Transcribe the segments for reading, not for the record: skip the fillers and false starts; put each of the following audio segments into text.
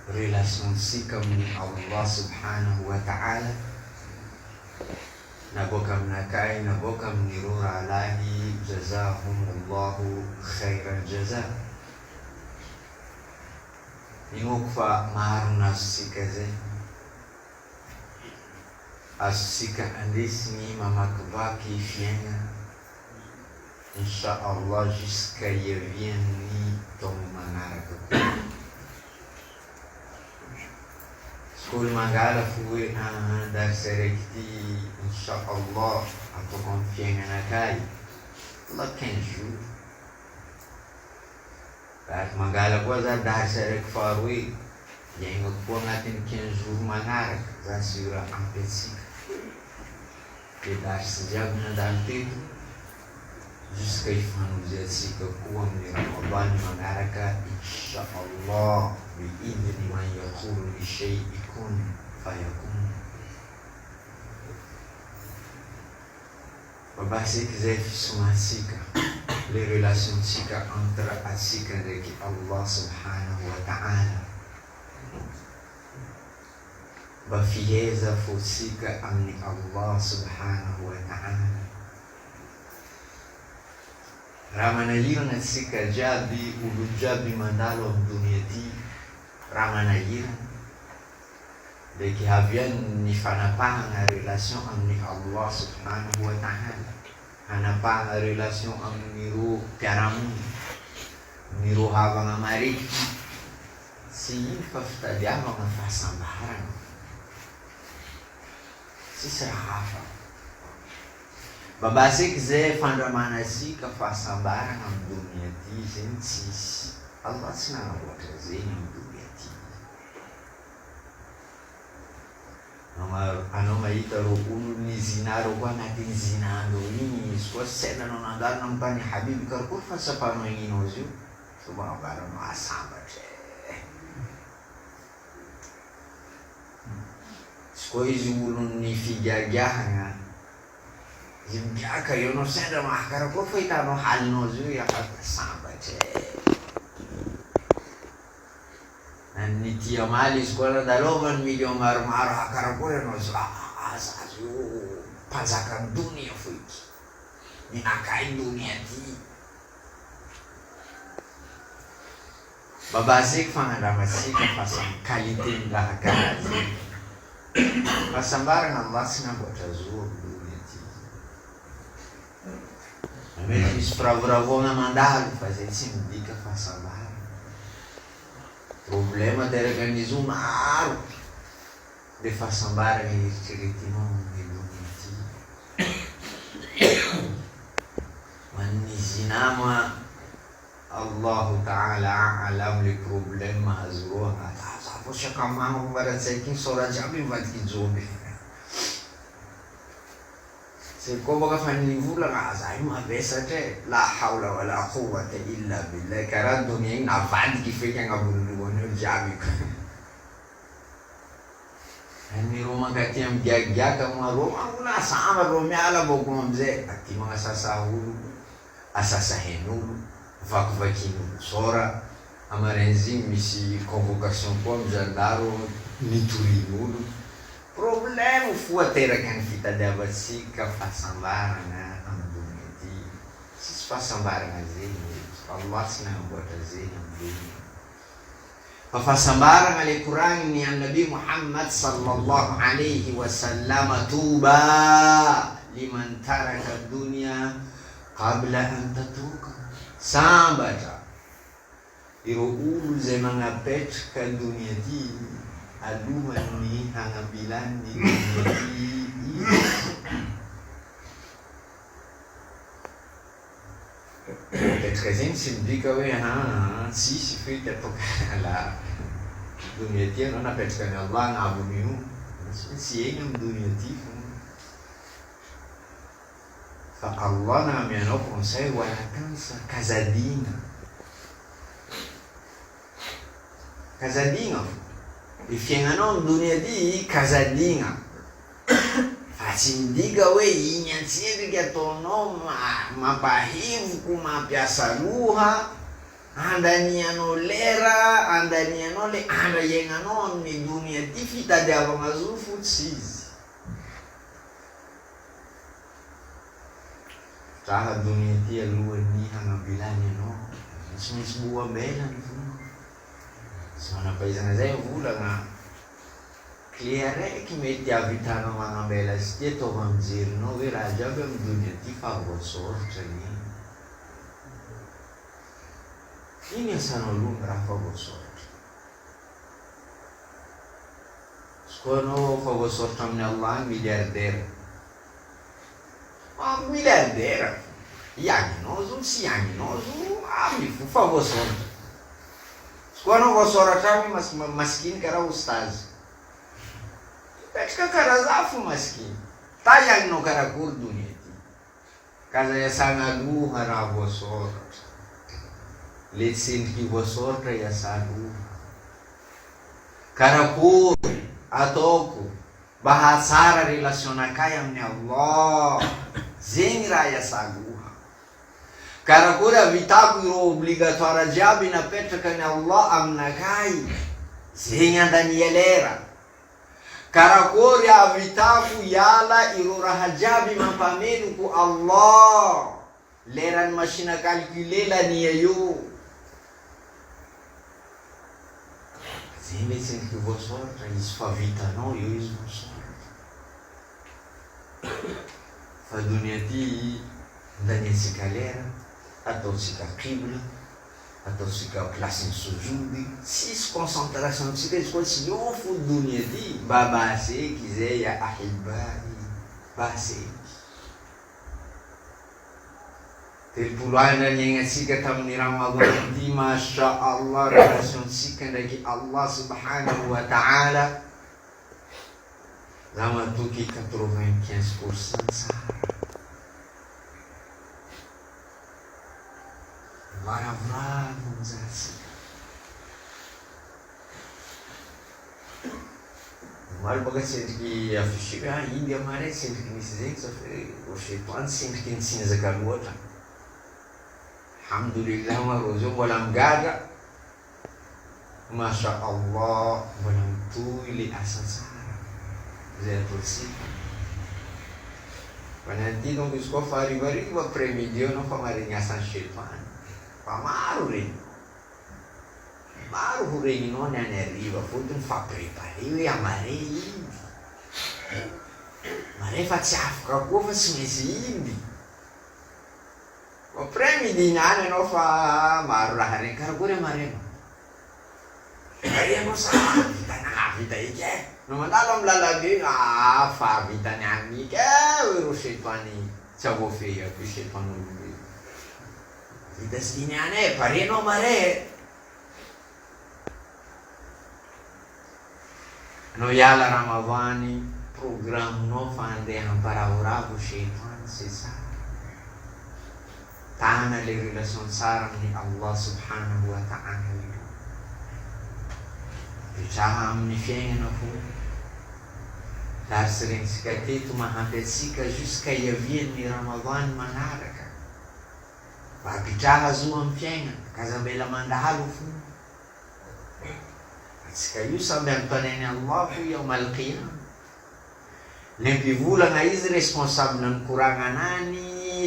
Relation-tsika amin'i Allah subhanahu wa ta'ala, naboaka aminakahy, naboaka amin'ireo rahalahy, jazahumullahu khairal jaza. Inoako fa marina azontsika zay. Azontsika andesigny mamakivaky fiaignana, Insha Allah jusqu'à hiavian'ny taogno magnaraka koa. Tsy kôly mangala fo hoe aa dars araiky ty Insha Allah ataoko amin'ny fiaignanakahy, mbola 15 jours. Ary mangala koa za dars araiky faharoe, iaignako koa agnatin'ny 15 jours magnaraka, za sur ampy antsika. Le dars jiaby nandalo teto, jusqu'à hifanojo antsika koa amin'ny Ramadan magnaraka Insha Allah bi idhni man yaqulu li shay'i kun fayakun. Babasika izay fisomantsika, le relation tsika entre atsika ndraiky Allah subhanahu wa ta'ala. Mba fiheza fo-tsika amin'i Allah subhanahu wa ta'ala. Raha manahirana tsika jiaby, olo jiaby mandalo am donia ty, raha manahirana, Ndraiky havian ny fanapahagna relation amin Allah subhanahu wa ta'ala, hanapahagna relation amin'ireo mpiara-monina, amin'ireo havagna marefo, tsy ino fa fitadiavagna fahasambaragna, tsisy raha hafa. Mba baseky zay fandramanasika fahasambaragna am donia ty zegny tsisy, Allah tsy nagnamboatra zegny am donia ty. Anao mahita reo olon'ny zina reo koa agnatin'ny zina-ndreo igny izy koa sendra anao nandalo nanontany habiby karakory fahatsapanao igninao izy io? Sao mba ambaranao ah sambatra eh! Izy koa izy olon'ny figiagiahagna izy migiaka eo anao sendra maha karakory fahitanao halinao izy io ya sambatra eh! Ny tia hamaly izy koa nandalovan'ny million maromaro ha karakory anao zao aa za zao mpanjakan'ny donia foiky ninakay donia ty mba basique fagnandramantsika fa samy qualité ny raha karaha zegny fahasambaragna Allah tsy namboatra zo amy donia ty mety misy firavoravoagna mandalo fa zay tsy midika fahasambaragna. Problème teraka ny zo maro le fahasambarana eritreretinao amin'ny donia ty. Ho an'ny zina moa Allahu ta'ala a'alam le problème mahazo reo agnaty ah za vao sakamagna mbarantsaiky igny sôra jiaby mivadiky jôby. Zay koa baka fa nivolagna ah za io mavesatra e, la haola wala quwwata illa billah, karaha donia igny navadiky feky agnabon'ny lohany eo jiaby io. Ny reo mankaty am giagiaka moa reo mangona sambatra reo miala boko amizay aty magnasasa olo, asasa hen'olo, vakivakin'olo sôra, amarain'izy igny misy convocation koa am zandaro nitorian'olo. Problème fo ateraky ny fitadiavantsika fahasambaragna am donia ty, tsisy fahasambaragna zegny eto, Allah tsy nagnamboatra zegny am donia, fa fahasambaragna le koragniny annabi Muhammad sallallahu alayhi wa sallama touba liman taraka donia qabla an tatruka, sambatra Ireo olo izay magnapetraka donia ty alohan'ny hagnambilany ny donia ty izy. Magnapetraka zegny tsy midika hoe aa tsisy feky ataoko la donia ty anao napetrakan'i Allah agnabony io, tsy maintsy hiaigna amy donia ty fogna. Fa Allah nagname anao conseil wala tansa kazadigna kazadigna fo ny fiaignanao am donia ty kazadigna fa tsy midika hoe igny antsendriky ataonao mampahivoko mampiasa loha. Andanianao lera, andanianao le andra iaignanao amin'ny donia ty fitadiavagna zo fo tsy izy. Raha donia ty alohan'ny hagnambilany anao, tsy maintsy mbo ambela ny vola. Tsy manam-pahaizana zay mivolagna, clé araiky mety hahavitanao magnambela azy ty ataovy amin'ny jerinao hoe raha jiaby amin'ny donia ty fa voasoratra anie. Ino iasanao aloha raha fa voasoratra? Izy koa anao fa voasoratra amin'i Allah ny milliardaire. Ampy milliardaire. Hiagninao zo tsy hiagninao zo avy fo fa voasoratra. Izy koa anao voasoratra aminy masikiny karaha ostazy. Mipetraka karaha za fo masikiny. Ta hiagninao karakory donia ty. Ka aza iasana aloha raha voasoratra. Le tsindriky voasoratra iasa aloha. Karakory ataoko mba hahatsara relation-nakay amin'i Allah? Zegny raha iasa aloha. Karakory ahavitako ireo obligatoire jiaby napetrakan'i Allah aminakay? Zegny andania lera. Karakôry ahavitako hiala ireo raha jiaby mampameloko Allah leran'ny machine à calculer lania io. Zay ve tsy endriky voasoratra izy fa vitanao eo izy voasoratra. Fa donia ty andaniantsika lera, ataontsika qibla. Ataontsika place ny sujud, tsisy concentration tsika izy koa tsy eo fo donia ty, mba baseky zay ya ahibai, baseky. 30 andra niaignantsika tamin'ny Ramadan ty, masha Allah relation tsika ndraiky Allah subhanahu wa ta'ala, za matoky 95% tsara. Maravoravo ny zatsika. Omaly bôka tsendriky affiché hoe ah India marais tsendriky nisy zegny sa fe Rocher-Toany tsendriky nitsinjaka loatra. Alhamdulillah ma rô zao mbola migadra. Masha Allah mbola mitohy le asa tsara zay ataontsika. Fa ny an'ity donc izy koa fa harivariva après midi eo anao fa maregny asan'ny shaytan fa maro regny. Maro ho regninao ny any hariva fotony fa préparé hoe amare iny. Mare fa tsy afaka koa fa tsy maintsy iny. Après midi niany anao fa maro raha regny karakory amarena? Ary anao sa hahavita nahavita eky eh! No mandalo am lalambe io ah fa vita niany eky eh hoy ro setoany tsy avoafehy aby io setoan'olombelo vita sy ty niany eh pare anao mare eh! Anao hiala Ramadhany programme nao fa andeha hamparavoravo shaytan c'est ça? Tana le relation tsara amin'ny Allah subhanahu wa ta'ala io. Mipetraha amin'ny fiaignana fo. Dars rentsika teto mahampy antsika jusqu'à hiavian'ny Ramadhany magnaraka. Mba apitraha zo amin'ny fiaignana, k'aza ambela mandalo fo. Antsika io samby anontanian'i Allah koa yawm al qiyama. Le mpivolagna izy responsable ny koragnanany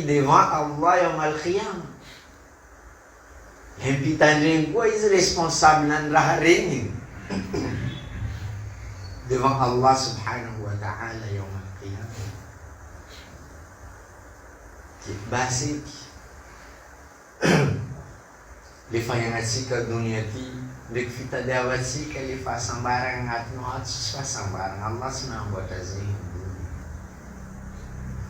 devant Allah yawm al qiyama. Le mpitandregny koa izy responsable ny raha regniny devant Allah subhanahu wa ta'ala yawm al qiyama. Baseky. Le faiagnatsika donia ty ndreky fitadiavatsika le fahasambaragna agnatinao ato tsisy fahasambaragna Allah tsy nahamboatra zegny donia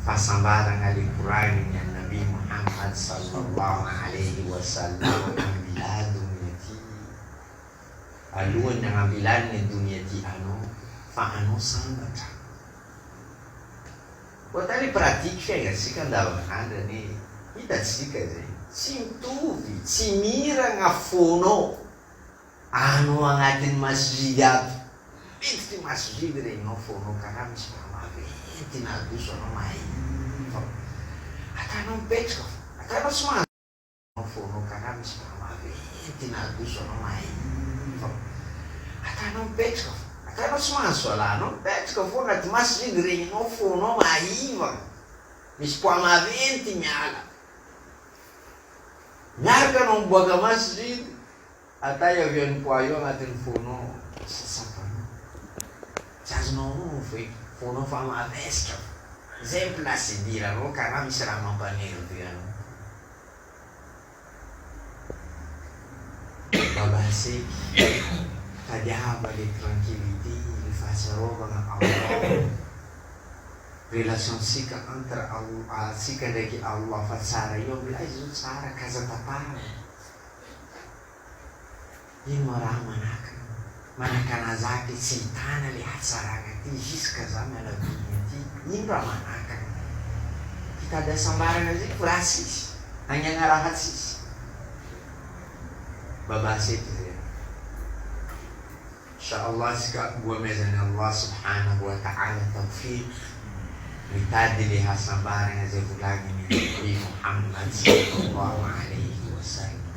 fahasambaragna le koragniny annabi Muhammad sallallahu alaihi wasallam ambilà donia ty alohan'ny agnambilany donia ty anao fa anao sambatra. Koa le pratique fiaignantsika andavanandro anie hitantsika zegny tsy mitovy, tsy miragna fônao anao agnatin'ny masjid ato, miditry masjid regninao fônao karaha misy raha maventy nadoso anao mahay fa atanao mipetraka fô, atanao tsy mahazo. Fonao karaha misy raha maventy nahadoso anao mahay fa atanao mipetraka fo atanao tsy mahazo soalahy anao mipetraka fo agnaty masjid regninao fonao maivagna misy poids maventy miala miaraka anao miboaka masjid ata iavian'ny poids io agnatin'ny fonao tsy tsapanao tsy azonao honogno feky fonao fa mavesatra fo zay place idiranao karaha misy raha mampa-nerveux anao. Baba Seky, tadiava le tranquillité, le fahatsiarovagna Allah, relation-tsika entre antsika ndraiky Allah fa tsara io, ambilay izy io tsara k'aza tapahana. Ino ma raha manakana manakana za ke tsy hitana le hatsaragna ty jusque za miala donia ty ino raha manakana hitady hasambaragna zay ko raha tsisy agnagna raha tsisy Baba seky zay Insha Allah tsika mbo amezany Allah subhanahu wa ta'ala tawfiq mitady le hasambaragna zay volagniny Nabi Muhammad sallallahu alayhi wa sallam.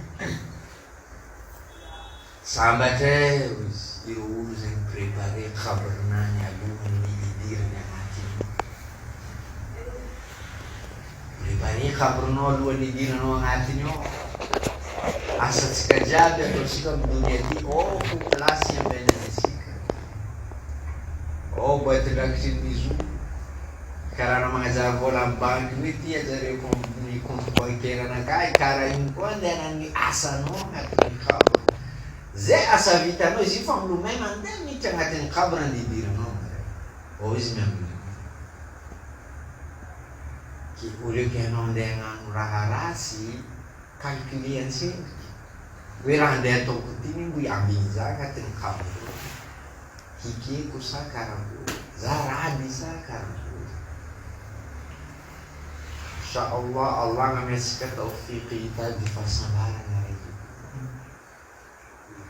Sambatra e hoy izy, ireo olo izay mi-preparer qabr-nany alohan'ny hidirany agnatiny ao. Preparer qabr-nao alohan'ny hidiranao agnatiny ao. Asantsika jiaby ataontsika amin'ny donia ty, ao fo place hiambenany antsika. Ao boatin-drakitry ny zo. Karaha anao magnajary vola amin'ny banky hoe ty ajareko amin'ny compte bancaire anakahy, karaha igny koa andehanan'ny asanao agnatin'ny qabr. Zay asa vitanao izy io fa milomay mandeha miditra agnatin'ny qabr andeha hidiranao amin'izay. Ao izy miambina anao. Ke au lieu que anao andeha hagnano raha ratsy, calculer antsendriky hoe raha andeha ataoko ty anie mbo hiambigny za agnatin'ny qabr ao. Hikeko sa karakory? Za rady sa karakory? Insha Allah, Allah agname antsika tawfiq hitady fahasambarana ray io.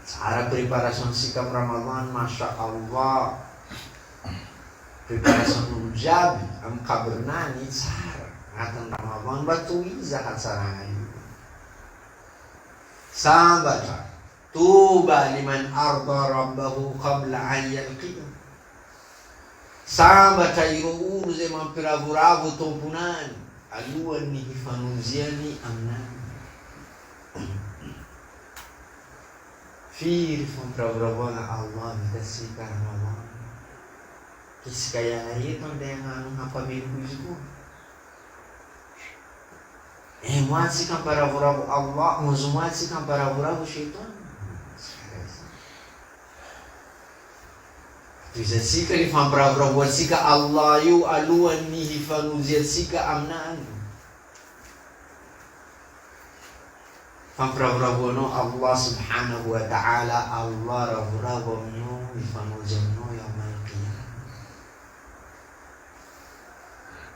Tsara préparation ntsika am Ramadan Masha Allah. Préparation n'olo jiaby am kabrinany tsara agnatin'ny Ramadan mba tohiza hatsaragna io. Sambatra. Touba liman arda rabbahu qabla an yalqiya, Sambatra ireo olo izay mampiravoravo Tomponany alohan'ny hifanonjiany aminany. Firy fampiravoravoana Allah vitantsika Ramadan? Isika hiala eto andeha hagnano hampameloko izy koa. Un mois tsika hamparavoravo Allah, 11 mois tsika hamparavoravo shaitan. Tsy karaha izany. Tohizantsika ny fampiravoravoantsika Allah io alohan'ny hifanojiantsika aminany. Fampiravoravoanao Allah subhanahu wa ta'ala, Allah ravoravo aminao, mifanojo aminao yawmal qiyamah.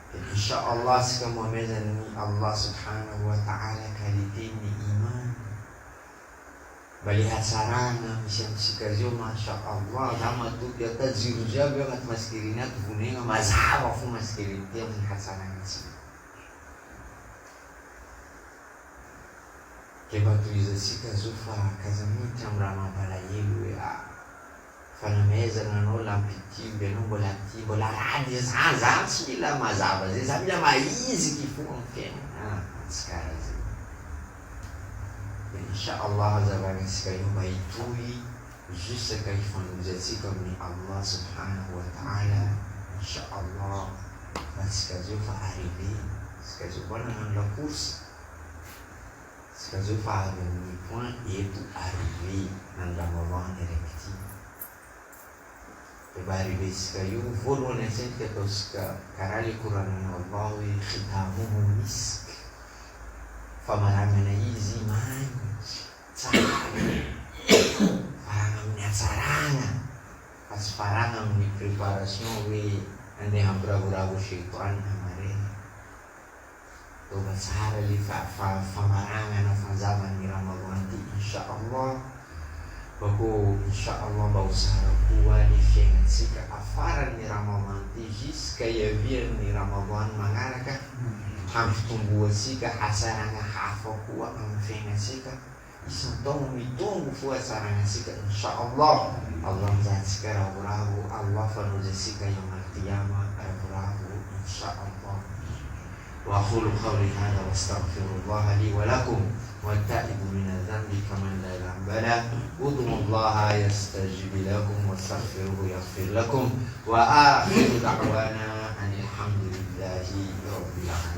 Dia insha Allah tsika mohamezan'ny Allah subhanahu wa ta'ala qualité ny iman mba le hatsarana misy amintsika zeo masha Allah za matoky ata jiro jiaby io agnaty maskeriny ato vonegna mazava fo maskeriny ty amin'ny hatsarana tsika ke mba tohizantsika zo fa k'aza miditra amin'ny raha mampalahelo hoe ah Fanamezana anao lampitube anao mbola aty mbola rady za za tsy mila mazava zay za mila mahiziky fo am fiainana ah tsy kara zay de insha Allah hazavaina antsika io mba hitohy jusqu'à hifanojo antsika amin'ny Allah subhanahu wa ta'ala insha Allah fa tsika zao efa arrivé tsika zao koa nagnano la course Tsika zao fa avy amin'ny point eto arrivé any Ramadan raiky ty. De mba arrivé tsika io voalohany antsendriky ataontsika karaha le koranan'i Allah hoe khitamuhu misk famaranana izy magnitry tsara faragna amin'ny hatsaragna fa tsy faragna amin'ny préparation hoe andeha hampiravoravo shaytan hamaregna. Tonga tsara le famaragnana fanjavan'ny Ramadan ty insha Allah Bako insha Allah mba ho tsara koa ny fiaignantsika afaran'ny Ramadan ty jusqu'à hiavian'ny Ramadan magnaraka. Hampitomboantsika hatsaragna hafa koa amin'ny fiaignantsika isan-taogno mitombo fo hatsaragnantsika insha Allah. Allah mizaha antsika ravoravo, Allah fanojy antsika yawm al-qiyama ravoravo insha Allah. Wa aqulu qawli hadha wa astaghfirullaha li wa lakum wa taibu min adh-dhanbi kaman la dhanba lah ud'u Allaha yastajib lakum wastaghfiruhu yaghfir lakum wa akhiru da'wana anil hamdulillahi rabbil alamin.